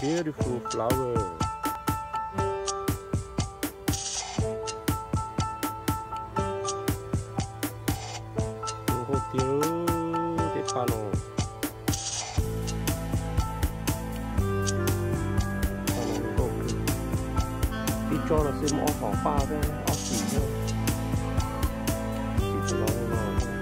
Beautiful flower. Zoo nkauj tiag tej paj no. Paj no zoo nkauj kawg. Ib tsob no xwb muaj ob hom paj thiab ob xim thiab. Xim no zoo nkauj tiag.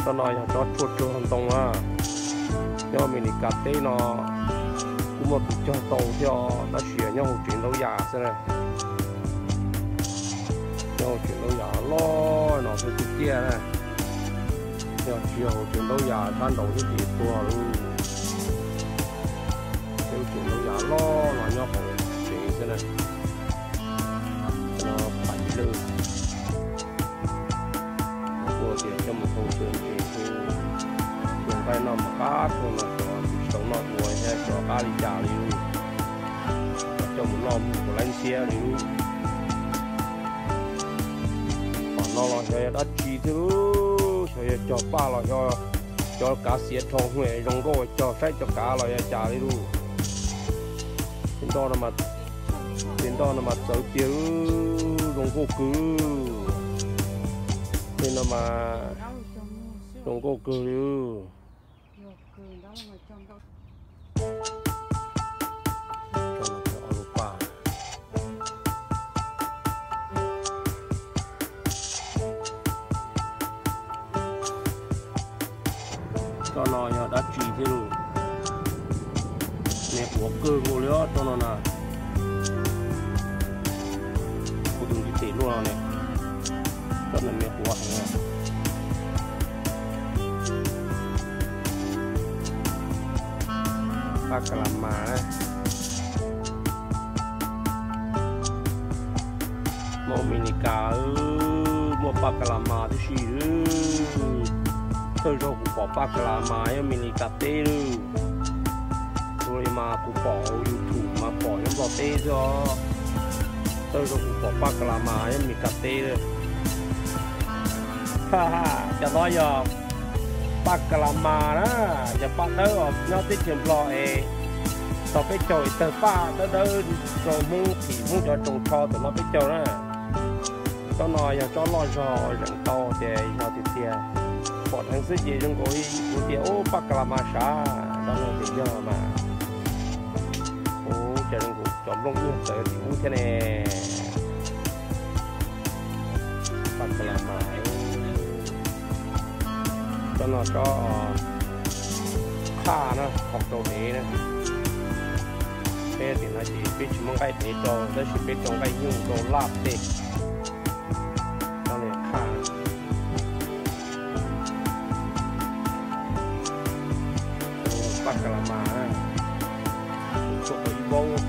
Tsob no yog tsob tshuaj tsw ntoo na. Nyob Amelikas teb no kuj muaj tus cog tau thiab os, tab sis nyob hauv tsev ntaub yas xwb na. Nyob hauv tsev ntaub yas loj no xwb tiag tiag na. Yog tsis yog hauv tsev ntaub yas sab nraud xwb ces tuag lauj. Peb lub tsev ntaub yas loj no nyob hauv tsev xwb na. No pais lwj. Ua tias coj mus hau xyaw ntses, xyaw nqaij noj mas qab kawg no, xyov tsis tau noj ua thiab xyov qab li cas li. Coj mus noj mus kuv laib ntxhiab li. Qhov no los xyov yog dab tsi thiab lauj, xyov yog cog paj los xyov cov kav xiav dhau hwm zoo nkauj cog saib cov kav los yog cas li lauj. Tus nroj no mas txawv tiag, zoo nkauj kawg. Tej no mas zoo nkauj kawg li. Tsob no yog dab tsi thiab lauj? Me quav kawg nkaus li os tsob no na. Kuv tus ntiv tes luaj no ne. Tsob no me quav heev. Paj kas las mas. Nyob Amelikas muaj paj kas las mas tib si. Thawj zaug kuv pom paj kas las mas nyob Amelikas teb lauj. Ua li mas kuv pom hauv YouTube mas pom nyob Nplog teb xwb os. Thawj zaug kuv pom paj kas las mas nyob Amelikas teb lauj. Cov no yog paj kas las mas na, yog paj dawb os, nyob teb chaws Nplog es tau peb caug es tawg paj dawb dawb rau Hmoob phim Hmoob cov tsoos tsho tom no peb caug na. Tsob no yog tsob loj zog zeem tau tias yog tiag tiag pom dheev xwb ces zoo nkaus li kuv tias ub paj kas las mas sav, ntawd no ces yog mas. Ub, cas zoo nkaus cov nplooj nyuag txawv tim ub thiab ne. Paj kas las mas. Tsob no tsob qhaj na, qhov rau dev na. Peb tim no ces peb tsis muaj nqaij dev rau tab sis peb rau nqaij nyuj rau laj tej. Tsob no qhaj. Paj kas las mas na. Tuaj tau ib vaub